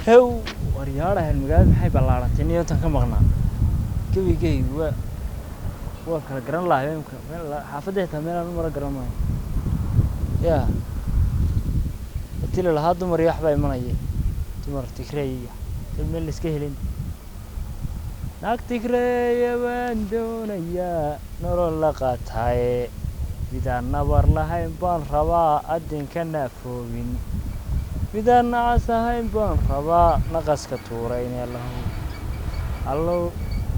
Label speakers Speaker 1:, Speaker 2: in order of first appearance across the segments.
Speaker 1: Hew, waryaarahan magaalada maxay ballaaratay niyotan ka maqnaa gebigeygu waa kala garan lahay imka meel xaafadda xitaa meelaan u mara garan maayo. Yaa watili lahaa dumar iyo waxbaa imanaya, dumar tigreeya dad meel la iska helin. Naag tigreeya baan doonayaa nolol la qaataaye, midaan nabar lahayn baan rabaa addinka naafoobin, midaan nacas ahayn baan rabaa naqaska tuurayne. Allow allow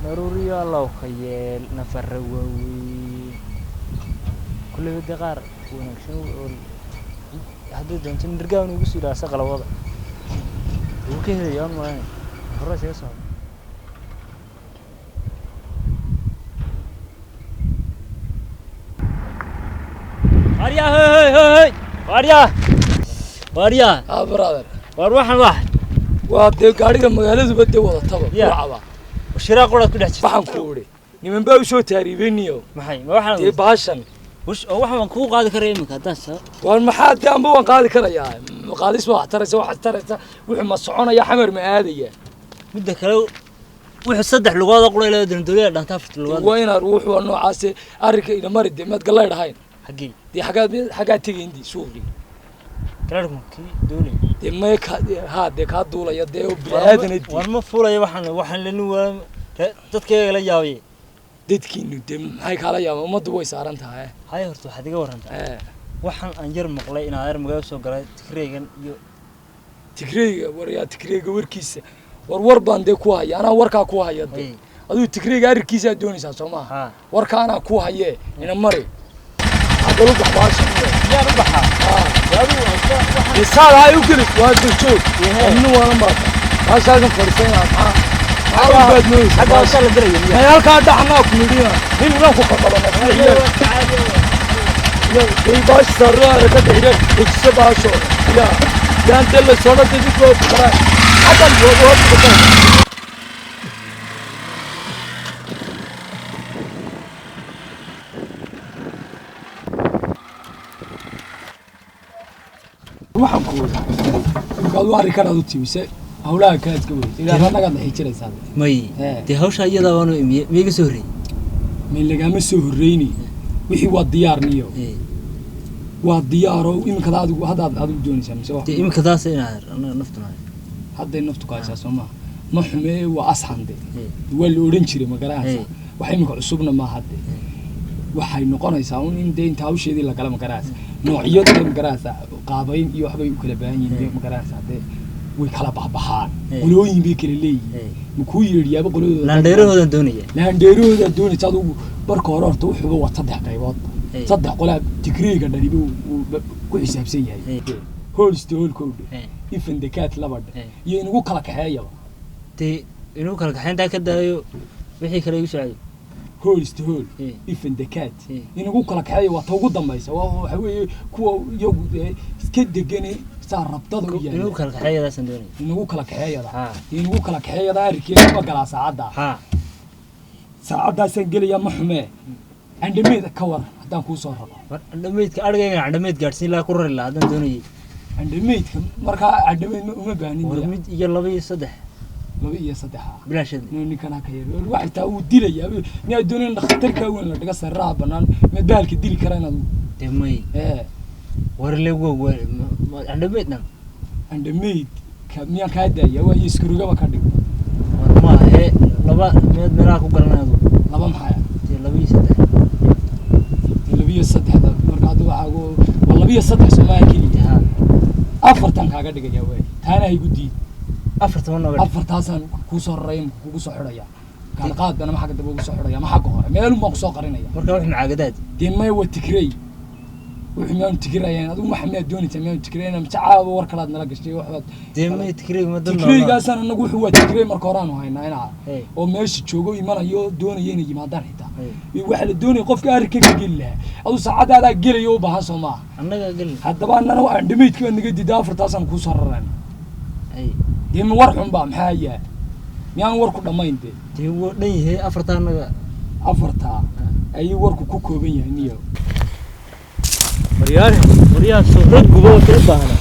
Speaker 1: naruuriyo allow ka yeel nafara waaweyn kulleyba dee qaar wanaagsan oo haddii doonto nirgaan ugu sii dhaasa qalabada wuu ka helaya aan malaynay hore isaga socda. Waaryaa, hey hey hey hey, waaryaa waaryaa.
Speaker 2: Ah brother.
Speaker 1: Waar waxaan wax
Speaker 2: waa dee gaadhiga magaaladuba dee wadataba.
Speaker 1: Yeah.
Speaker 2: Burcaba
Speaker 1: shiraa quraad ku dhex jirta.
Speaker 2: Waxaan ku idhi niman baa usoo taariibeniyo.
Speaker 1: Maxay ma waxaan
Speaker 2: dee baashan
Speaker 1: wish oo waxaan kugu qaadi karaya iminka haddaan sa
Speaker 2: waan maxaa dee amba waan qaadi karayaa, qaadis waa wax taraysa, waxaad taraysa wuxuu ma soconaya, xamar ma aadaya.
Speaker 1: Midda kale wuxuu saddex lugood oo qura ilaa doondooliya dhaanta afarta lugood.
Speaker 2: Waa inaad wuxuu waa noocaasi arrinka ina mari dee maad galaydh ahayn.
Speaker 1: Xaggee?
Speaker 2: Dee xaggaad xaggaad tegayndi suuqii?
Speaker 1: Galaadhku kii doolay.
Speaker 2: Dee may ka haa dee kaa duulaya dee oo bini-aadana dee.
Speaker 1: War ma fuulaya waxaan waxaan lani waa dadkayga la yaabay.
Speaker 2: Dadkiinu dee maxay kaala yaabaan, ummaddu way saaran tahay.
Speaker 1: Hay horta waxaad iga warantaa.
Speaker 2: Eh,
Speaker 1: waxaan aan yar maqlay in adeer magaalo soo galay tigreegan iyo
Speaker 2: Tigreega waryaa, tigreega warkiisa war war baan dee ku haya, anaa warkaa ku haya dee.
Speaker 1: Hey.
Speaker 2: Adigu tigreega arrinkiisaa doonaysaa soo maaha?
Speaker 1: Haa.
Speaker 2: Warka anaa ku haye ina mari hadalu baxbaasha.
Speaker 1: Miyaan u baxaa? Adigu waxaan
Speaker 2: dee saad hay u gelis waa joog.
Speaker 1: Yehee.
Speaker 2: Amni waana maata baashaasan fadhiisanaa, maxaa maxaa u baadmoyeysa
Speaker 1: xagga hoosaa la gelaya miyaa?
Speaker 2: May halkaa dhaxnaa ku nidhina hilibkaan ku qaqabana dee baash saarraa ka dhexire ejiso baasho ya yaan dee la soo dhatay midkoo karaa xaggan waa. Waxaan ku wada imika adu arrinkan aad u timise hawlaha kale iska weysa ilaa annagaad naxijinaysaa.
Speaker 1: May.
Speaker 2: Eh.
Speaker 1: Dee hawsha iyadaa waanu imiye miya iga soo horreeyey?
Speaker 2: May, lagaama soo horreyni, wixii waa diyaar niyo.
Speaker 1: Eh,
Speaker 2: waa diyaaro iminkada adigu haddaad adigu doonaysaa mise wax?
Speaker 1: Dee iminka taas in adeer annaga naftuna
Speaker 2: hadday naftu ka haysaa soo maaha, ma xumee, waa asxan de.
Speaker 1: Eh.
Speaker 2: Waa la odhan jiray ma garanaysaa?
Speaker 1: Eh.
Speaker 2: Wax iminka cusubna maaha de, waxay noqonaysaa un in dee inta hawsheedii lagala ma garanaysaa, noocyada dee ma garanaysaa, qaabayn iyo waxbay u kala baahan yihiin dee ma garanaysaa, dee way kala baxbaxaan.
Speaker 1: Eh.
Speaker 2: Qolooyin bay kala leeyihiin.
Speaker 1: Eh.
Speaker 2: Ma kuu yeedhiyaaba qoladooda?
Speaker 1: Laandheerahoodan doonaya.
Speaker 2: Laandheerahooda doonaysa adigu marka hore horta wuxuuba waa saddex qaybood.
Speaker 1: Eh.
Speaker 2: Saddex qolaa tigreega dhaniba uu ku xisaabsan yahay.
Speaker 1: Eh.
Speaker 2: Hooliste hoolkow dhe,
Speaker 1: Eh.
Speaker 2: ifandekaad laba dhe,
Speaker 1: Eh.
Speaker 2: iyo inagu kala kaxeeyaba.
Speaker 1: Dee inuu kala kaxayntaa ka daayo wixii kale igu socday.
Speaker 2: Hooliste hool.
Speaker 1: Eh.
Speaker 2: Ifandekaad.
Speaker 1: Eh.
Speaker 2: Inagu kala kaxeeya waa ta ugu dambaysa, waa waxa weeye kuwa iyagu dee iska degane saa rabtada u
Speaker 1: inuu
Speaker 2: yahay.
Speaker 1: Kala kaxeeyadaasaan doonaya.
Speaker 2: Inagu kala kaxeeyada.
Speaker 1: Haa.
Speaker 2: Inagu kala kaxeeyada arrinkeeda ma galaa saacadda?
Speaker 1: Haa.
Speaker 2: Saacaddaasaan gelayaa, ma xumee, candhameeda ka waran haddaan kuu soo rabo?
Speaker 1: War candhameydka argaygan candhameyd gaadhsiin lahaa ku rari lahaa haddaan doonayay.
Speaker 2: Candhameydka markaa candhameyd ma uma baahnin
Speaker 1: war
Speaker 2: miya?
Speaker 1: Mid iyo laba iyo saddex.
Speaker 2: Laba iyo saddex ah.
Speaker 1: Bilaasheed.
Speaker 2: Inuu ninkan ha ka yar waxay taa uu dilayaa, miyaa doonayn dhakhtarkaa weyn la dhiga sariiraha bannaan, miyaad bahalka dili karaa inaad
Speaker 1: Dee may.
Speaker 2: Ee.
Speaker 1: War le wa candhameyd dhan.
Speaker 2: Candhameydka miyaan kaa daaya waa iyo iskarogaba ka dhig.
Speaker 1: War ma ahee, laba miyaad meelaha ku garanay adu?
Speaker 2: Laba maxaya?
Speaker 1: Dee laba iyo saddex.
Speaker 2: Dee laba iyo saddexda marka hadda waxaa waa laba iyo saddex soomaaliya keliya.
Speaker 1: Dee haa.
Speaker 2: Afartan kaaga dhigaya waay, taana haygu diid.
Speaker 1: Afartan nooga dhig.
Speaker 2: Afartaasaan kuu soo raraya imika kugu soo xidhaya kaalqaadana ma xagga dambe ugu soo xidhaya ma xagga hore meelun baan kusoo qarinaya.
Speaker 1: Marka wax macaagadaad.
Speaker 2: Dee maya, waa tigrey wuxuu, miyaanu tigrayaan adigu maxa miyaad doonaysaa, miyaanu tigrayna mise caawa war kalaad nala gashay waxbaad?
Speaker 1: Dee may tigreeg ma dad.
Speaker 2: Tigreygaasaan anagu wuxuu waa tigrey marka horaanu haynaa inaa
Speaker 1: Hey.
Speaker 2: oo meesha joogo imanayo doonaya inay yimaadaan xitaa.
Speaker 1: Hey.
Speaker 2: Waxaa la doonaya qofka arrinka ka geli lahaa, aduu saacadda adaa gelaya u baahan soo maaha?
Speaker 1: Annaga gelin.
Speaker 2: Haddaba annana andhamaydkii baad naga diidaa, afartaasaan kuu soo rarayna.
Speaker 1: Ay.
Speaker 2: Dee ma war xun baa maxaa yaa, miyaan warku dhammayn dee?
Speaker 1: Dee wuu dhan yahay afarta annaga.
Speaker 2: Afartaa ayuu warku ku kooban yahay niyo.
Speaker 1: Waryaar waryaar soo rag gubo u baahna.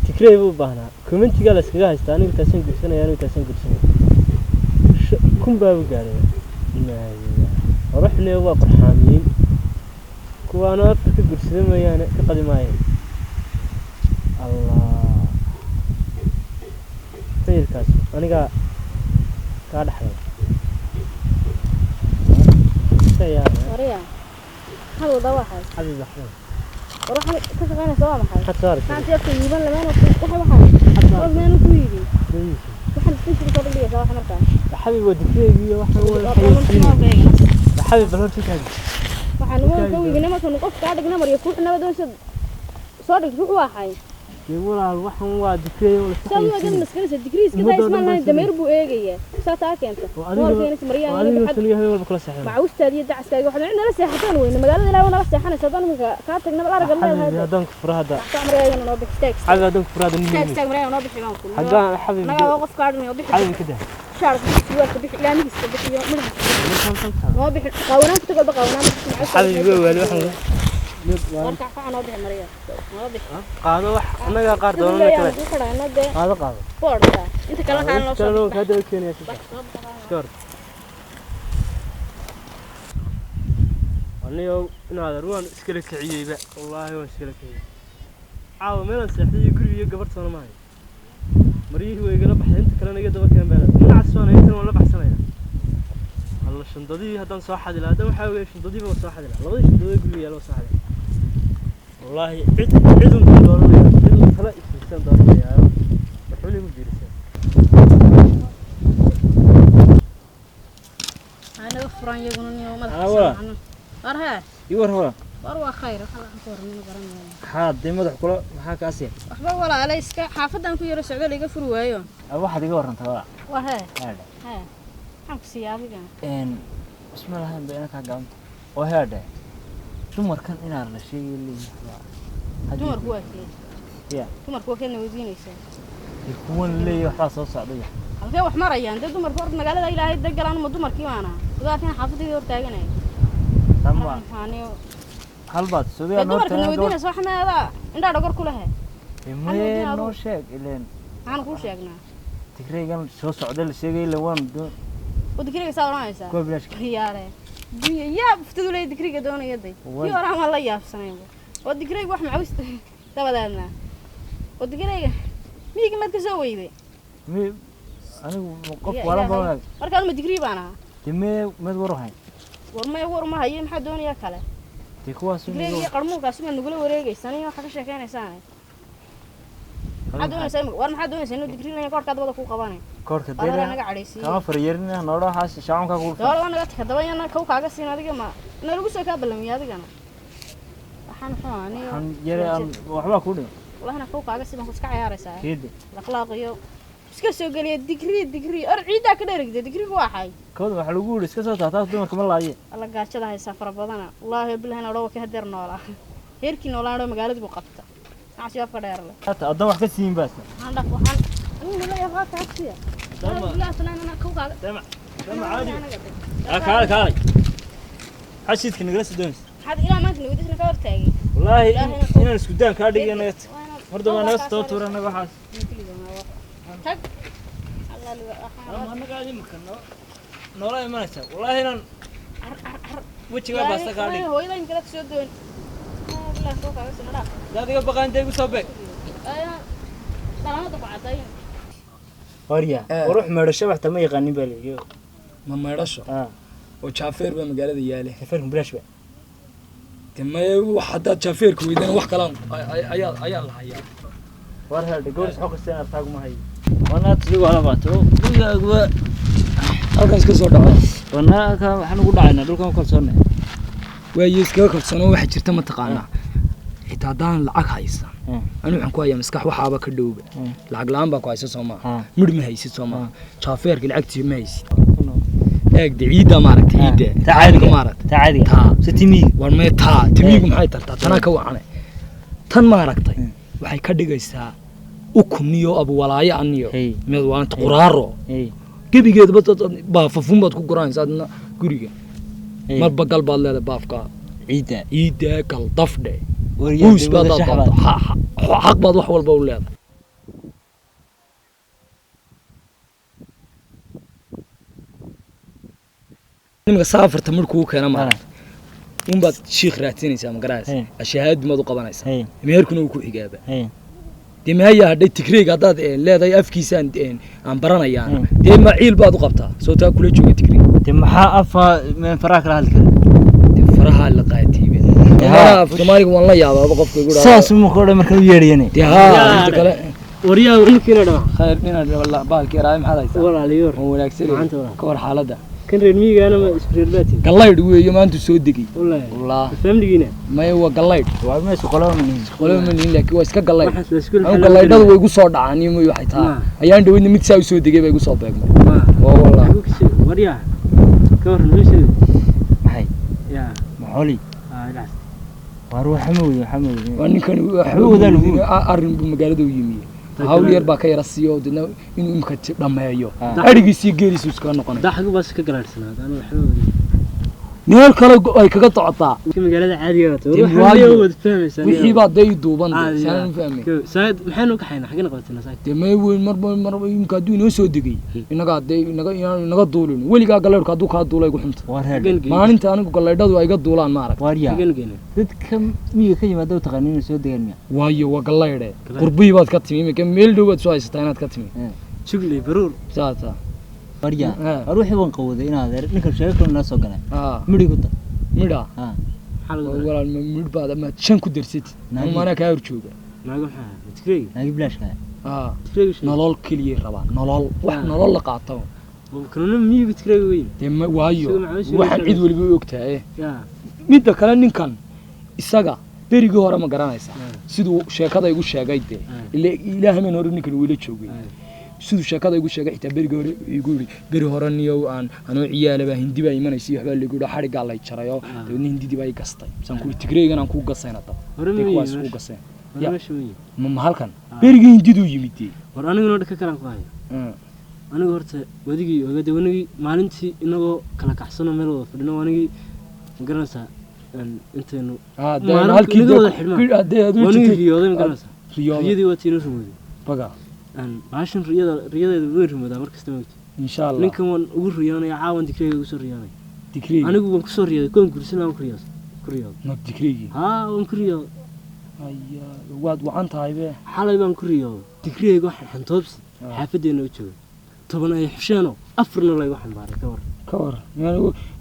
Speaker 1: Tigreeg. Tigrey buu u baahnaa. Commentiga la iskaga haystaa, anigu taasaan gursanaya, anigu taasaan gursanaya. 1000 baa u gaadhay. Innaa lillaah. Qoraxne waa qorxaamiyiin. Kuwaana afka ka gursada mooyaane ka qadi maayeen. Allah. Faylkaas anigaa kaa dhaxlay. Iska yaabay.
Speaker 3: Waraya, maxaad wadaa waxaas?
Speaker 1: Xabib waxba.
Speaker 3: War, waxaan ka shaqaynaysa waa maxay?
Speaker 1: Maxaad soo aragtay?
Speaker 3: Maxaan afka iiban lamaan waxaan war meenu ku iibi. Waxaan isku soo dhigaysaa waxa markaa.
Speaker 1: Xabib waa digreegi iyo waxaan waa xayeysiin. Xabib bal horta kaadi.
Speaker 3: Waxaan ugu ka iibinay markaanu qof kaa dhigna maryo ku nabad soo dhig ruux waa xay.
Speaker 1: Dee walaal, waxaan waa digreey oo la iska
Speaker 3: Saa ma
Speaker 1: xayeysiin.
Speaker 3: maskanaysa digriiska
Speaker 1: Ummadda
Speaker 3: daa
Speaker 1: oo dhan
Speaker 3: ismaan
Speaker 1: baa
Speaker 3: lahayn dameer buu eegayaa. Saa taa keenta.
Speaker 1: Oo
Speaker 3: Mool
Speaker 1: adiga
Speaker 3: keenaysa
Speaker 1: oo
Speaker 3: maryaha
Speaker 1: adiga
Speaker 3: xad
Speaker 1: saliga habeen walba kula seexdan.
Speaker 3: Macawistaada iyo dacaskaaga waxaad cid nala seexataan weyne magaalada ilaahay nala seexanaysa haddaan iminka kaa tagna bal aragga
Speaker 1: Xabib
Speaker 3: leedahay.
Speaker 1: haddaan ku furo hadda.
Speaker 3: Taa maryaha noo bixi, istaag.
Speaker 1: Xabib haddaan ku furo hadda nin
Speaker 3: Istaag,
Speaker 1: weyn.
Speaker 3: istaag, maryaha noo bixi baan ku.
Speaker 1: Haddaan xabib
Speaker 3: Nagaa waa qof kaa dhan oo bixi.
Speaker 1: Xabib ka daa.
Speaker 3: Shaarka bixi, surwaalka bixi, ilaamihiisa bixi iyo madaxa noo bixi, qaawanaan ku tagal ba qaawanaan bixi.
Speaker 1: Xabib waa waali waxaan.
Speaker 3: Warka faca noo bixi, maryaha noo bixi.
Speaker 1: Qaado wax annaga qaar
Speaker 3: Sida
Speaker 1: doonana
Speaker 3: leeyahay
Speaker 1: kale.
Speaker 3: ku xidhayna dee.
Speaker 1: Qaado, qaado.
Speaker 3: Boodhka inta kale kaa noo
Speaker 1: Kale
Speaker 3: soo
Speaker 1: kaa daba keenaya si.
Speaker 3: bax, soo bax.
Speaker 1: Iska hor. Aniyow inaad waan iskala kiciyeyba, wallaahi waan iskala kiciyey. Caawa meelaan seexday iyo guriga iyo gabartoona ma hayo. Maryihii way igala baxday, inta kalena iga daba keen baa leedahay. Dhinacaas waan intan waan la baxsanaya. Alla, shandadihii haddaan soo xadi lahaa, haddaan waxaa weeye shandadihiiba waan soo xadi lahaa, labadii shandadood guriga yaalla waan soo xadi lahaa. Wallaahi cid cidun baan doonanayaa, cidun tala isiisaan doonanayaa, wuxuuna igu biirisay.
Speaker 3: Anaga furan iyaguna niyo madaxa
Speaker 1: Ah, waa.
Speaker 3: saaran. War hee.
Speaker 1: Ii war hora.
Speaker 3: War waa khayr, waxa aan ku warramay ma garanayo.
Speaker 1: Maxaa dee madax kula maxaa kaa siiya?
Speaker 3: Waxba walaala, iska xaafadan ku yaro socdo laga furi waayo.
Speaker 1: Waxaad iga warantaa walaa.
Speaker 3: War hee.
Speaker 1: Haadhe.
Speaker 3: Hee, maxaan ku siiyaa adiga?
Speaker 1: Isma lahayn ba ina kaa gabanta oo heedhe dumarkan inaa la sheegay leeyihin.
Speaker 3: Dumarku waa kee?
Speaker 1: Ya.
Speaker 3: Dumarku waa keedna weydiinaysaa?
Speaker 1: Dee kuwan leeyahay waxbaa soo socday.
Speaker 3: Halkee wax marayaan dee dumarku? Horta magaalada ilaahay dee galaan ma dumarkii baana gudaarkan xaafadayda hor taaganaya.
Speaker 1: Tama
Speaker 3: Aniyo
Speaker 1: hal baad
Speaker 3: dee
Speaker 1: suudiga noo
Speaker 3: dumarka na
Speaker 1: taagan.
Speaker 3: weydiinaysa wax meedaa indhaa dhogor ku lehe.
Speaker 1: Maya,
Speaker 3: adigu.
Speaker 1: Noo sheeg ileen.
Speaker 3: Maxaan kuu sheegnaa?
Speaker 1: Tigraygan soo socday la sheegay ile waan doon.
Speaker 3: Oo dikriga saa odhanaysaa?
Speaker 1: Kuwa bilaashka.
Speaker 3: Yaare dunya yaab ftadu leey dikriga doonaya day.
Speaker 1: Way.
Speaker 3: Kii hore ama la yaabsanayn oo dikriga wax macawista dabadeedna oo dikriga miyiga maad ka soo weyday.
Speaker 1: Mi anigu qof
Speaker 3: Ya
Speaker 1: walan
Speaker 3: Ilaahay.
Speaker 1: baa.
Speaker 3: Marka anuma digrii baan ahaa.
Speaker 1: Dee mee mid war ahayn.
Speaker 3: War maya, war uma haye, maxaa doonayaa kale?
Speaker 1: Dee kuwaas
Speaker 3: Dikriga iyo qarmuunkaasi maad nagula wareegaysan iyo waxaa ka sheekaynaysaan, maxaa doonaysaa imika? War maxaa doonaysaa inuu digrii leeyahay koorkaa dabada kuu qabanay?
Speaker 1: Koorka
Speaker 3: War hore
Speaker 1: dee
Speaker 3: naga cadhaysiiyey.
Speaker 1: Kama faryeerina noodha waxaas shaacanka kugu.
Speaker 3: Dabada waa naga taka daba yana kow kaaga siin adiga ma nalagu soo kaa ballamiya adigana waxaan muxuu ahaa aniyo.
Speaker 1: Waxaan yare aan waxbaa kuu dhiman.
Speaker 3: Wallahina kow kaaga siin baan ku iska cayaaraysaa.
Speaker 1: Keede.
Speaker 3: Akhlaaq iyo iska soo geliya digrii digrii or ciiddaa ka dherigda digrigu waa xay.
Speaker 1: Kooda waxaa lagu yidhi iska soo taataas dumarka ma laaye.
Speaker 3: Alla gaajada haysaa fara badana, wallaahi bilahina odhawa ka hadeer noolaa heerkii noolaan odho magaaladu buu qabta nacsi afka dheer leh.
Speaker 1: Hata addoon wax ka siin baasa.
Speaker 3: Waxaan dhaf waxaan anigu leeyahay waa kaasiya. Bilahi sanaan kow kaaga.
Speaker 1: Dama dama caadi kaalay kaalay xashiidka nagala soo doonaysa.
Speaker 3: Maxaad ilaa maanta nabadisna ka hortaagay?
Speaker 1: Wallaahi inaan isku daan kaa dhigay naga mar dambe naga soo tuura naga waxaas.
Speaker 3: Tag.
Speaker 1: Anaga imika noola imanaysa, wallaahi inaan wejigaa baasta kaa dhig.
Speaker 3: Hooyada imika la soo doon bilahi kow kaaga sina dhaaf.
Speaker 1: Hadaad iga baqaan intee igu soo beeg.
Speaker 3: Dhalaamada ku cadayn.
Speaker 1: Warya.
Speaker 2: Eh.
Speaker 1: War wax meedhasho waxta ma yaqaanin baa leeyo.
Speaker 2: Ma meedhasho?
Speaker 1: Ah.
Speaker 2: Oo jaafeer baa magaalada yaale.
Speaker 1: Safarku bilaash ba.
Speaker 2: De maya, wax haddaad jaafeerka weydana wax kalaan ayaa la hayaa.
Speaker 1: War helde gowris xoqiseen artaagu ma hayo wanaad sigu hala baato gurigaaguba.
Speaker 2: Halkan iska soo dhaco.
Speaker 1: Wanaa ka waxaan ugu dhacaynaa dhulkan ku kalsoonay.
Speaker 2: Waayo iskaga kalsoono, waxaa jirta mataqaanaa xitaa haddaan lacag haysan anu waxaan ku hayaa maskax waxaaba ka dhowba. Lacag la-aan baa ku haysa soo maaha? Midh ma haysid soo maaha? Jaafeerka lacagtiisa ma haysid. Eeg de ciidda maaragtay, ciidda
Speaker 1: taa caadiga.
Speaker 2: Maaragtay.
Speaker 1: Taa caadiga.
Speaker 2: Taa.
Speaker 1: Si timiga.
Speaker 2: War mee, taa timiigu maxay tartaa? Tanaa ka wacane tan maaragtay. Waxay ka dhigaysaa ukuniyo abuwalaayo aniyo
Speaker 1: Hey.
Speaker 2: mid waanta quraaro.
Speaker 1: Hey.
Speaker 2: Gebigeedaba baafafun baad ku guranaysaa adna guriga.
Speaker 1: Hey.
Speaker 2: Marba gal baad leedahay baafka.
Speaker 1: Ciidda.
Speaker 2: Ciidda gal dafdhe.
Speaker 1: Waryaa.
Speaker 2: Buus baad doonto, xaq baad wax walba u leedahay. Nimanka saafarta markuu keena maaragta unbaad shiikh raadsanaysaa, ma garanaysa?
Speaker 1: Hey.
Speaker 2: Ashahaadi maad u qabanaysaa.
Speaker 1: Hey.
Speaker 2: Meherkuna wuu ku xigaaba.
Speaker 1: Hey.
Speaker 2: Dee mahaya hadhay Tigreega haddaad leedahay afkiisaan aan baranayaa.
Speaker 1: Hmm.
Speaker 2: Dee maciil baad u qabtaa, soo taa kula jooga Tigreeg.
Speaker 1: Dee maxaa afa meen faraha kala hadli kara?
Speaker 2: Dee faraha la qaatiibe.
Speaker 1: Haa.
Speaker 2: Af Soomaaliga waan la yaabaaba qofka igu dhaha.
Speaker 1: Saas uma kordhay markaan u yeedhayane.
Speaker 2: Dee haa, inta kale.
Speaker 4: Waryaa ninkiina dhawa.
Speaker 2: Khayr dhinac baalki yaraaye, maxaad haysaa?
Speaker 4: Walaaliyoor.
Speaker 2: Waan wanaagsan.
Speaker 4: Maanta walaal.
Speaker 2: Ka war xaaladda?
Speaker 4: Kan reer miyigaana ma isku reer baatin?
Speaker 2: Gallaydh weeye, maanta soo degay.
Speaker 4: Wallaahi.
Speaker 2: Wallah.
Speaker 4: Familigiina.
Speaker 2: Maya, waa gallaydh.
Speaker 1: Waa meesha qolaba ma nihin.
Speaker 2: Qolaba ma nihin, laakiin waa iska gallaydh.
Speaker 4: Waxaas waa isku.
Speaker 2: Anigu gallaydhadu way igu soo dhacaan iyo mooy waxay tahay. Ayaan dhaweydna mid saa u soo degay baa igu soo beegmay. Waa wallah.
Speaker 4: Waryaa, ka waran wiilsheeda?
Speaker 1: Maxay?
Speaker 4: Yaa.
Speaker 1: Maxooli?
Speaker 4: Aa ilaas.
Speaker 1: Waar waxa ma wey, waxa ma wey.
Speaker 2: Waa ninkan.
Speaker 1: Waxba wadaa lagu.
Speaker 2: Arrin buu magaalada u yimi, hawl yar baa ka yara siiyo, deedna inuu imka dhammeeyo
Speaker 1: Ah.
Speaker 2: adhigiisii geeliisu iskaga noqonay.
Speaker 4: Daxgu baas ka galaadhsanaad anu waxba wadin.
Speaker 2: Meel kale ay kaga socotaa.
Speaker 4: Ka magaalada caadiga ah.
Speaker 2: Dee
Speaker 4: Waxaan
Speaker 2: waayo.
Speaker 4: leeyahay wad fahmaysaa.
Speaker 2: Wixii baa dee i duuban
Speaker 4: Ah,
Speaker 2: dee saan u fahmay.
Speaker 4: Saad maxaynu ka xaynaa, xagina qabatanaa saad?
Speaker 2: Dee may weyn marba marba imka hadduu inoo soo degay inagaa dee inaga inaanu inaga duulin weligaa gallaydhku hadduu kaa duula igu xunta.
Speaker 1: Waar heer.
Speaker 4: Xageen geyn.
Speaker 2: Maalinta anigu gallaydhadu ay iga duulaan ma arag.
Speaker 1: Waar yaa.
Speaker 4: Xageen geyna.
Speaker 1: Dadka miyiga ka yimaada u taqaanin inay soo degaan miya?
Speaker 2: Waayo, waa gallaydhe.
Speaker 4: Gallaydh.
Speaker 2: Qurbihii baad ka timi, imika meel dhow baad soo haysataa inaad ka timi.
Speaker 4: Jugley baruur.
Speaker 2: Saasa.
Speaker 1: Waar yaa.
Speaker 2: Eh.
Speaker 1: Waar wixii waan qawooday inaad adeer ninkan sheego kale nala soo galay.
Speaker 2: Aa.
Speaker 1: Midhigu dar.
Speaker 2: Midha.
Speaker 1: Ha.
Speaker 4: Maxaa lagu daraa?
Speaker 2: Walaal, ma midh baad ama shan ku darsatid?
Speaker 1: Naagi.
Speaker 2: Ama anaa kaa hor jooga.
Speaker 4: Naago maxaa? Tigreeg.
Speaker 1: Naagi bilaashka.
Speaker 2: Aa.
Speaker 4: Tigreeg sheeg.
Speaker 2: Nolol keliyay rabaan, nolol wax.
Speaker 4: Ah.
Speaker 2: Nolol la qaataba.
Speaker 4: Kanuna miyiga Tigreeg weyn.
Speaker 2: Dee waayo.
Speaker 4: Sida macaamiisha
Speaker 2: waxaan
Speaker 4: inay
Speaker 2: cid weliba u ogtahay.
Speaker 4: Yaa.
Speaker 2: Midda kale, ninkan isaga berigii hore ma garanaysaa siduu sheekada igu sheegay dee? Ila ilaahamen hore ninkan wila joogay. Siduu sheekada igu sheegay xitaa berigii hore igu yidhi, beri hore niyow aan anoo ciyaalaba hindi baa imanaysa iyo waxbaa lagu yidhi, xadhiggaa lay jarayoo dabeedna hindidii baa i gastay, saan kuhi Tigreegan aan kuu gasayna dab.
Speaker 4: Hore
Speaker 2: dee
Speaker 4: ma
Speaker 2: kuwaas
Speaker 4: yimi
Speaker 2: kuu
Speaker 4: meesha.
Speaker 2: gaseen.
Speaker 4: Hore
Speaker 2: Ya.
Speaker 4: meesha ma yimi.
Speaker 2: Ma halkan berigii hindiduu yimid dee.
Speaker 4: War aniguna dhaka kalaan ku hayo. Anigu horta wadigii ogaade wanigii maalintii inagoo kala kaxsano meel wada fadhino wanigii ma garanaysaa intaynu
Speaker 2: Ah, dee
Speaker 4: Maalin-
Speaker 2: halkii
Speaker 4: inaga
Speaker 2: dee
Speaker 4: wada xidhmaan.
Speaker 2: dee aad u
Speaker 4: wanigii
Speaker 2: jirtay.
Speaker 4: riyooday ma garanaysaa?
Speaker 2: Riyooday.
Speaker 4: Riyadii waa tiina rumooday.
Speaker 2: Baga.
Speaker 4: Baashan riyada riyadeeda way rumoodaa mar kasta maogti.
Speaker 2: Insha Allah.
Speaker 4: Ninkan waan ugu riyoonaya caawan Digreega ugu soo riyoonaya.
Speaker 2: Digreegi.
Speaker 4: Anigu waan kusoo riyooday kuwan guursan waan ku riyooday ku riyooday.
Speaker 2: Ma Digreegi?
Speaker 4: Haa, waan ku riyooday.
Speaker 2: Aya, waad wacan tahay be.
Speaker 4: Xalay baan ku riyooday Digreega waxaan xantoobsi xaafaddeena u joogay 10 ay xusheenoo 4na laygu xambaaray, ka waran?
Speaker 2: Ka war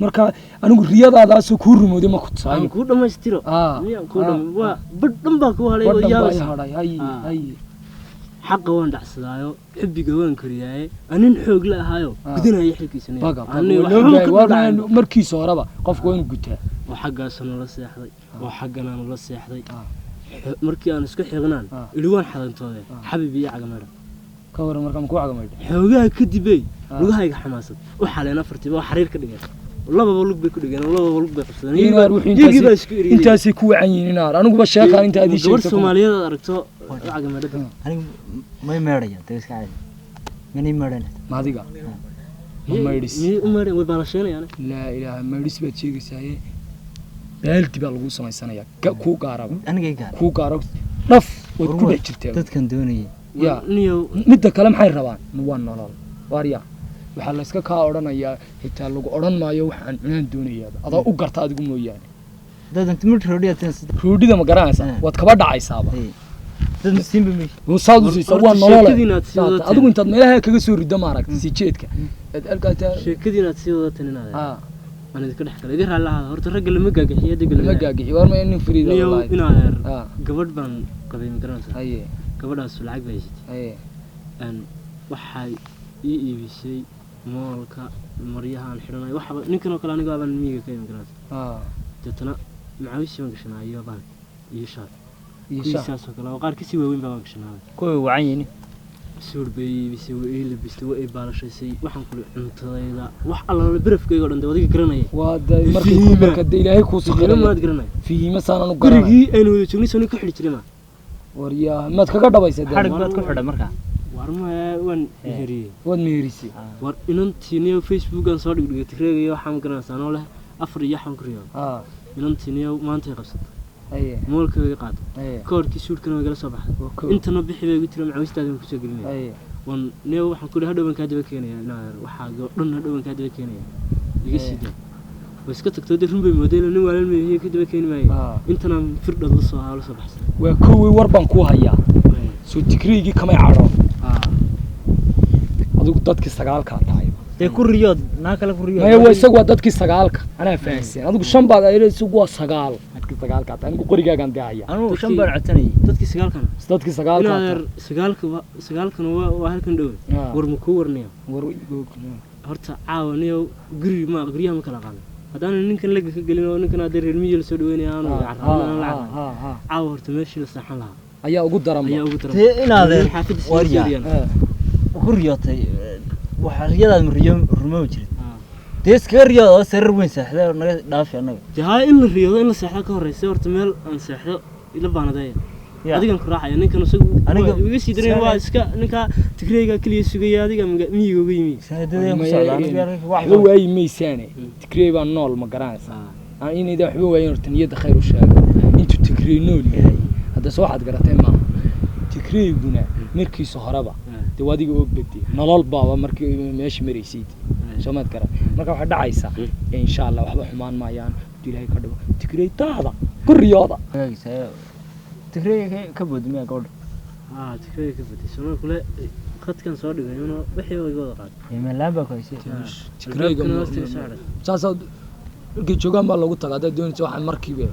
Speaker 2: marka anigu riyadaadaasoo kuu rumooday ma ku
Speaker 4: Aan
Speaker 2: tusaayo?
Speaker 4: kuu dhammaystiro.
Speaker 2: Ah,
Speaker 4: miyaan kuu
Speaker 2: ah,
Speaker 4: dham waa badh dhan baa kuu halay oo
Speaker 2: wadhan baa i
Speaker 4: yaabaysa.
Speaker 2: hadhay hay.
Speaker 4: Ah.
Speaker 2: Hay.
Speaker 4: Xaqa waan dhacsadaayo, xubbiga waan koriyaaye, anin xoog la ahaayo
Speaker 2: Ah.
Speaker 4: gudanaya xilkiisa.
Speaker 2: Baga.
Speaker 4: Ani
Speaker 2: waa
Speaker 4: waxba
Speaker 2: loo
Speaker 4: ka
Speaker 2: waa
Speaker 4: dhacay.
Speaker 2: markiisa horeba qofku waa inuu gutaa.
Speaker 4: Oo xaggaasoo nala seexday oo xagganaa nala seexday.
Speaker 2: Ah.
Speaker 4: Markii aan isku xignaan
Speaker 2: Ah.
Speaker 4: ili waan xadantoodee xabib iyo cagamadha.
Speaker 2: Ka waran marka ma ku cagamaydha?
Speaker 4: Xoogaha kadibey
Speaker 2: Ah.
Speaker 4: lugahayga xamaasad u xaleen afartiiba oo xariir ka dhigeen, lababa lug bay ku dhigeen oo lababa lug bay qabsadeen.
Speaker 2: Inaar wuxuu
Speaker 4: Iyagii baa isku eriyey.
Speaker 2: Intaasay ku wacan yihiin inaar aniguba sheekaan inta adii
Speaker 4: Gabar
Speaker 2: sheegta
Speaker 4: Soomaaliyeed aad aragto cagamadha.
Speaker 1: Anigu may meedhaya dee iska caadi. Manay meedhan.
Speaker 2: Ma adiga ma maydhis?
Speaker 4: Miyay u meedheen? Way baalasheenayaan.
Speaker 2: Laa ilaaha, maydhis baad sheegaysaaye, baaldi baa lagu samaysanayaa kuu gaaraba.
Speaker 1: Aniga i gaar.
Speaker 2: Kuu gaaro dhaf waad ku dhex jirtaa.
Speaker 1: Dadkan doonayay.
Speaker 2: Ya.
Speaker 4: Niyow.
Speaker 2: Midda kale maxay rabaan? Waa nolol waarya, waxaa layska kaa odhanayaa, xitaa lagu odhan maayo waxaan cunaan doonayaaba adaa u garta adigu mooyaane.
Speaker 1: Dad inta mid roodhiya tan saddex.
Speaker 2: Roodhida ma garanaysaa?
Speaker 1: Eh.
Speaker 2: Waad kaba dhacaysaaba.
Speaker 1: Hey. Dad siinba meesha.
Speaker 2: Saad u siisaa waa
Speaker 4: Horta
Speaker 2: nolole.
Speaker 4: sheekadii inaad sii wadateen.
Speaker 2: Adigu intaad meelaha kaga soo riddo maaragta sii jeedka aad alkaa
Speaker 4: Sheekadii inaad sii wadateen inaad
Speaker 2: ah
Speaker 4: aan idinka dhex galay idin raalli ahaada. Horta ragga lama gaagaxiyo dega.
Speaker 2: Lama gaagixi war ma nin fariida.
Speaker 4: Niyow.
Speaker 2: Wallaahi.
Speaker 4: Inaad
Speaker 2: ah
Speaker 4: gabadh baan qabay ma garanaysaa?
Speaker 2: Haye.
Speaker 4: Gabadhaas lacag bay haysatay.
Speaker 2: Haye.
Speaker 4: Waxay ii iibisay moolka maryaha aan xidhanayo waxaba ninkan oo kale aniga baan miyiga ka imi garanaysaa?
Speaker 2: Ah.
Speaker 4: Deetana macawiishii baan gashanaa iyo baan iyo shaar.
Speaker 2: Iyo
Speaker 4: kuwii
Speaker 2: shaar.
Speaker 4: saas oo kale oo qaar kasii waaweyn baa baan gashanaa.
Speaker 1: Kuwii wacan yihiin.
Speaker 4: Suur bay ii iibisay, way ii labistay, way ii baalashaysay, waxaan kuli cuntadayda wax allaala barafkayga oo dhan dee adiga garanaya.
Speaker 2: Waa de markii
Speaker 4: Fihiima.
Speaker 2: marka de ilaahay kuu
Speaker 4: Fihiima
Speaker 2: sakhiray.
Speaker 4: maad garanaya.
Speaker 2: Fihiima saanan u garanay.
Speaker 4: Gurigii aynu wada joognay soo nin ku xidhi jiray ma?
Speaker 2: Waryaa, maad kaga dhabaysa de?
Speaker 1: Xadhig baad ku xidhay marka.
Speaker 4: War ma waan meheriyey.
Speaker 2: Waad meherisay.
Speaker 4: War inantiiniyo Facebookan soo dhigdhigay Tigreegayo waxaan garanaysaa anoo leh afar iyo waxaan ku riyooday.
Speaker 2: Ah.
Speaker 4: Inantiiniyo maantay qabsatay.
Speaker 2: Haye.
Speaker 4: Moolka way qaaday.
Speaker 2: Haye.
Speaker 4: Koorkii suudhkana way gala soo baxday.
Speaker 2: Waa koow.
Speaker 4: Intana bixi bay igu tiri, macawistaada waan kusoo gelinaya.
Speaker 2: Haye.
Speaker 4: Waan niyo waxaan ku idhi hadhow baan kaa daba keenaya inaad waxaaga oo dhan hadhow baan kaa daba keenaya iga sii daa. Way iska tagtay dee, run bay moodeen, nin waalan ma ka daba keeni maayo. Intanaan firdhad la soo ahaa, la soo baxsan.
Speaker 2: Waa kowii, war baan kuu hayaa. Soo Tigreygii kamay cadhoon adigu, dadkii sagaalkaa tahay.
Speaker 1: Dee ku riyood naa kale ku riyood.
Speaker 2: Maya, waa isagu, waa dadkii sagaalka, anaa fahansan. Adigu shan baad ayla, isagu waa sagaal. Dadkii sagaalkaa tahay, anigu qorigaagaan dee haya.
Speaker 1: Anugu shan baan codsanayay.
Speaker 4: Dadkii sagaalkana.
Speaker 2: Dadkii sagaalkaa
Speaker 4: inaadeer
Speaker 2: tahay.
Speaker 4: Sagaalka sagaalkana waa halkan dhow. War ma kuu warnaya?
Speaker 2: War.
Speaker 4: Horta caawa niyow guri ma guryaha ma kala qaado haddaana ninkan laga ka gelin oo ninkan hadda reer miyiga lasoo dhaweynaya aanu carrabin aan la carrabin. Caawa horta meeshii la seexan lahaa
Speaker 2: ayaa ugu daran.
Speaker 4: Ayaa ugu daran.
Speaker 1: Dee inaadeer
Speaker 4: xaafadda
Speaker 1: waryaa. Ku riyootay waxa riyadaad ma riyo rumoobi jirid. Dee iskaga riyood oo sariir weyn seexday oo naga dhaafi annaga.
Speaker 4: Dee haa, in la riyoodo, in la seexdo ka horreysa. Horta meel aan seexdo ila baanadeeya. Adigan ku raacaya, ninkan isagu iga sii daray, waa iska ninka Tigreyga keliya sugaya, adiga miyiga uga yimi.
Speaker 1: Sanadadeen ku socda aniga wax
Speaker 2: waxba waayi maysaane, Tigrey baa nool, ma garanaysaa? Aan inayda waxba waayin, horta niyadda khayr u sheego intuu Tigrey nool yahay. Hadda soo waxaad garatay maaha, Tigreyguna markiisa horeba dee waa adiga og bedde nolol baaba markii meesha maraysay, soo maad garan? Marka waxaa dhacaysa, insha Allah, waxba xumaan maayaan hadduu Ilaahay ka dhigo. Tigrey taada ku riyooda.
Speaker 1: Tigreyga ka boodmiya gabadha?
Speaker 4: Haa, Tigreyga ka baday somaa kule khadkan soo dhigay una wixii iga wada qaaday.
Speaker 1: Meelaan baa ku haysay.
Speaker 2: Tigreyga
Speaker 4: Albaabkana hoosta ka soo xidhay.
Speaker 2: Saasaa markay joogaan baa loogu tagaa haddaad doonaysa waxaan markiiba.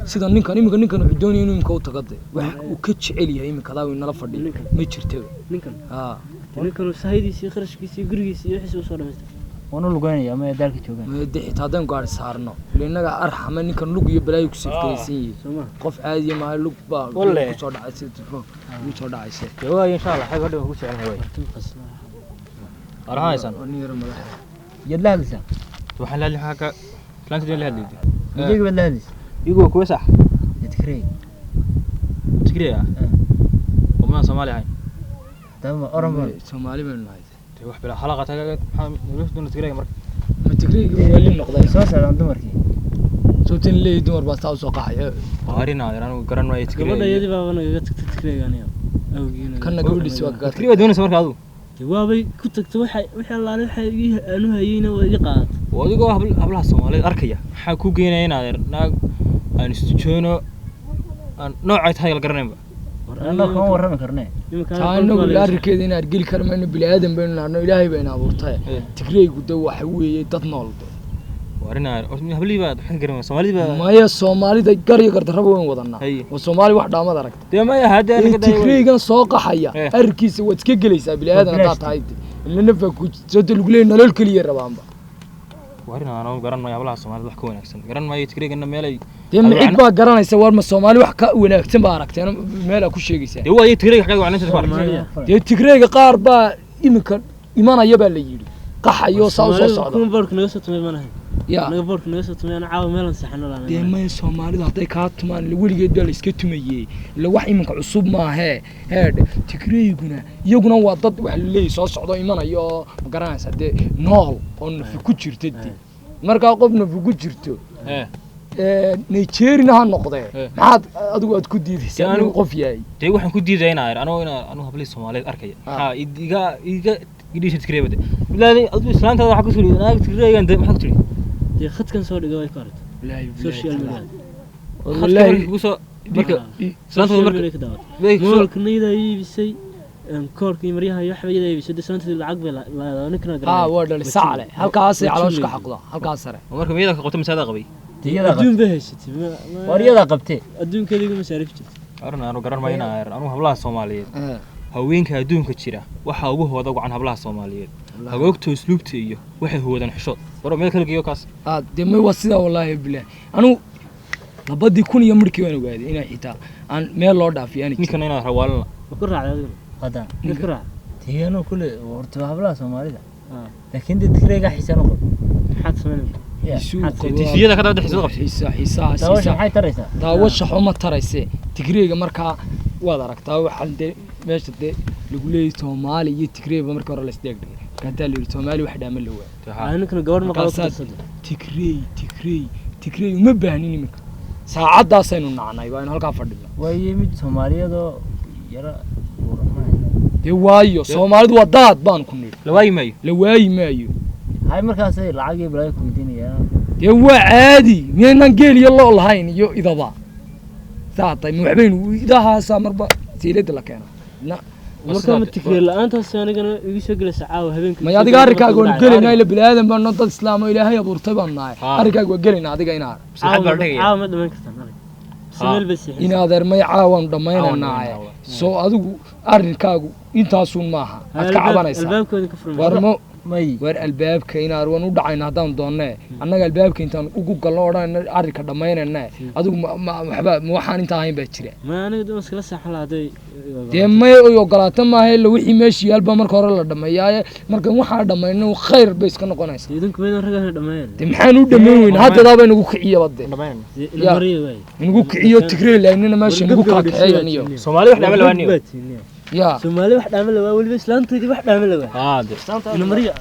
Speaker 2: Sida ninkan iminka, ninkan wuxuu doonaya inuu iminka u tago, de wax uu ka jecel yahay iminka adaa inala fadhiyo.
Speaker 4: Ninkan.
Speaker 2: Ma jirtaba.
Speaker 4: Ninkan.
Speaker 2: Haa.
Speaker 4: Dee ninkan sahaydiisii, kharashkiisii, gurigiisii iyo wixiisi usoo dhamaystay.
Speaker 1: Waan u lugeynaya ama daalka joogaan.
Speaker 2: De xitaa haddaan gaari saarno ila innaga arxama, ninkan lug iyo balaayo ku safgaraysan yihiin.
Speaker 4: Soo ma
Speaker 2: qof caadiya maaha, lug baa
Speaker 5: Walle.
Speaker 2: kusoo dhacay sida telefoon ugu soo dhacayse.
Speaker 5: Waayo, insha Allah xag hadhow ku soconay waay. Arahaysan.
Speaker 2: Oo nin yar madaxa.
Speaker 1: Yaad la hadlaysaa?
Speaker 5: Waxaan la hadlay xagga islaanta la hadlayay.
Speaker 1: Iyaga baad la hadlaysaa?
Speaker 5: Iyagu waa kuwa sax.
Speaker 1: Dee Tigrey.
Speaker 5: Tigray ah. Oo ma Soomaali ahayn?
Speaker 1: Dama oran baan.
Speaker 2: Soomaali baynu nahay.
Speaker 5: Dee wax bila xalaqa taga, maxaa nala doona Tigray marka?
Speaker 2: Ma Tigreyga waa wali noqday.
Speaker 1: Soo socdaan dumarkii.
Speaker 2: Sababtan leeyahay dumar baa saa usoo qaxaya.
Speaker 5: Arina anigu garan waayo Tigray.
Speaker 4: Gabadha iyadii baaba nagaga tagtay Tigreyga aniga awgiina.
Speaker 2: Kanna gabadhiisi waa kaga.
Speaker 5: Tigray baa doonaysa marka adigu?
Speaker 4: Dee waabay ku tagtay, waxa wixii allaale waxa aanu hayeyna waa iga qaadatay.
Speaker 5: Oo adigoo hablaha Soomaaliyeed arkaya, maxaa ku geynaya inaad naag aan istujono aan noocay tahay la garanaynba?
Speaker 1: Annaga kama warrami karne.
Speaker 2: Taa inagu ila arrinkeeda inaan argeli kari mayno, bini aadan baynu nahno, Ilaahay bayna abuurtay. Tigreygu de waxa weeye dad nool de.
Speaker 5: Arina horta hablihii baa waxaan garan Soomaalidii baa.
Speaker 2: Maya, Soomaalida gar iyo gardarraba wayn wadanaa. Oo Soomaali wax dhaamad aragta.
Speaker 5: Dee maya, hadda aniga
Speaker 2: Ee, Tigreygan soo qaxaya arrinkiisa waad iska gelaysaa bini aadan haddaad tahay de. Ila nafaa ku soo lagu leeyahay, nolol keliya rabaanba.
Speaker 5: Arina anigu garan maayo hablaha Soomaalida wax ka wanaagsan garan maayo, Tigreygana meelay.
Speaker 2: Dee ma cid baa garanaysa? War ma Soomaali wax ka wanaagsan baa aragteen meel aa ku sheegaysaa?
Speaker 5: Dee waa Tigreyga xagga wanaagsan ku aragtay.
Speaker 2: Dee Tigreyga qaar baa iminka imanaya baa la yidhi, qaxayo saa u soo socda.
Speaker 4: Kuma boorka naga soo tumay mana ahayn.
Speaker 2: Ya.
Speaker 4: Naga boorka naga soo tumay, ana caawa meelan seexano laana.
Speaker 2: Dee maya, Soomaalida hadday kaa tumaan ila weligeed baa la iska tumayey, ila wax iminka cusub maahee heedhe. Tigreyguna iyaguna waa dad wax la leeyahy soo socdo imanaya oo ma garanaysa dee nool oo nafi ku jirta. Dee markaa qof nafi ku jirto Nigerina ha noqdee, maxaad adigu aad ku diidaysaa
Speaker 5: Dee
Speaker 2: inuu qof yahay?
Speaker 5: Dee waxaan ku diidaya inaa anigu inaa anigu hablihii Soomaaliyeed arkaya, maxaa iga iga idhiisha Tigray bade bilaadi? Adigu islaantaada waxaa ku tiri naag Tigreygan, dee maxaa ku tiri?
Speaker 4: Dee khadkan soo dhigay way ku aragtay social media.
Speaker 5: Khadka
Speaker 2: Wallaahi.
Speaker 5: Marka kugu soo marka islaantaada
Speaker 4: Social
Speaker 5: marka
Speaker 4: media ka daawatay.
Speaker 5: bay ku soo
Speaker 4: Moolkana iyadaa iibisay, koorka iyo maryaha iyo waxba iyadaa iibisay. Dee islaanteedu lacag bay leedahay, ninkana
Speaker 2: Haa, waa dhali sacle, halkaasay caloosha ka xaqda, halkaas sare.
Speaker 5: Oo marka miyada ka qabto masaada qabay?
Speaker 1: Dee iyadaa qabtay.
Speaker 4: Adduun bay haysatay.
Speaker 1: War iyadaa qabtee.
Speaker 4: Adduunkeeda igu masaariif jirtay.
Speaker 5: Arina anigu garan maayo inaa anigu hablaha Soomaaliyeed, haweenka adduunka jira waxaa ugu hooda wacan hablaha Soomaaliyeed, hagoogta usluubta iyo waxay huwadaan xishood. War meel kala geeyo kaas.
Speaker 2: Dee may, waa sidaa wallaahi bilaah, anigu 2000 iyo markii waan ogaaday inaan xitaa aan meel loo dhaafiyo aanay jirin.
Speaker 5: Ninkana inaad rawaalana.
Speaker 4: Ma ku raacday adiguna?
Speaker 1: Haddaan.
Speaker 4: Mid ku raacday?
Speaker 1: Dee anuu kule horta waa hablaha Soomaalida. Laakiin dee Tigreyga xiisaan u qabo.
Speaker 4: Maxaad samaynaysaa?
Speaker 1: Ya.
Speaker 2: Xiisuu qabo.
Speaker 5: Tiisiyada ka daba xiisada qabtay.
Speaker 2: Xiisa xiisaha
Speaker 1: Daawasha
Speaker 2: xiisaha
Speaker 1: maxay taraysaa?
Speaker 2: Daawasha xuma tarayse. Tigreyga markaa waad aragtaa, waxaan dee meesha dee lagu leeyahay Soomaali iyo Tigreyba markii hore la isdheegdhigay, marka haddaa la yidhi Soomaali wax dhaama la waayay.
Speaker 4: Ninkana gabadh ma qabo ku
Speaker 2: Markaasaad
Speaker 4: darsatay.
Speaker 2: Tigrey, Tigrey, Tigrey uma baahnin iminka, saacaddaasaynu nacnay, waa inu halkaa fadhino.
Speaker 1: Waayo, mid Soomaaliyeed oo yara buuran ma hayno.
Speaker 2: Dee waayo, Soomaalidu waa daad baan ku nidhi.
Speaker 5: La waayi maayo.
Speaker 2: La waayi maayo.
Speaker 1: Hay, markaasay lacag iyo balaayo ku weydiinayaan.
Speaker 2: Dee waa caadi, miyaynaan geel iyo lo lahayn iyo idaba saatay? Ma waxbaynu idahaasaa marba siilada la keena na.
Speaker 4: Marka ma tigree la-aantaas anigana igu soo gelaysa caawa habeenkii?
Speaker 2: May, adiga arrinkaaga waanu gelaynaa, ila bini aadan baanu, dad islaam oo ilaahay abuurtay baanu nahay. Arrinkaaga waa gelaynaa adiga inaar.
Speaker 5: Saacad baa la dhigaya.
Speaker 4: Caawa ma dhamayn kartaan arag mise meel bay seexinaysaa?
Speaker 2: In adeer, may, caawaanu dhammaynaynaa.
Speaker 5: Caawa.
Speaker 2: Soo adigu arrinkaagu intaasun maaha aad ka cabanaysaa.
Speaker 4: Albaabkooda ka furmay.
Speaker 2: War mo
Speaker 1: May.
Speaker 2: War albaabka inaar waan u dhacayna haddaan doonnee, annaga albaabka intaan ugu galno odhanayna arrinka dhammaynayna. Adigu waxba ma waxaan intaa ahayn baa jira?
Speaker 4: Ma aniga dee waan iskala seexan lahaa hadday.
Speaker 2: Dee may, oy ogolaato maaha ila wixii meesha yaalba marka hore la dhammeeyaaye. Markan waxaa dhammayno khayr bay iska noqonaysaa.
Speaker 4: Dee idinku maydaan ragahana dhammeeyeen.
Speaker 2: Dee maxaan u dhammayn weynaa? Haddadaaba inagu kiciyaba dee.
Speaker 5: Dhammaynayna.
Speaker 4: Dee ina mariya waay.
Speaker 2: Inagu kiciyo Tigrey laagnina meesha inagu kala kaxeeyan iyo
Speaker 5: Soomaali wax dhaama lawaaniyo.
Speaker 2: Ya
Speaker 4: Soomaali wax dhaama lawaa, weliba islaantoodii wax dhaama lawaa.
Speaker 5: Haa de.
Speaker 4: Ina mariya.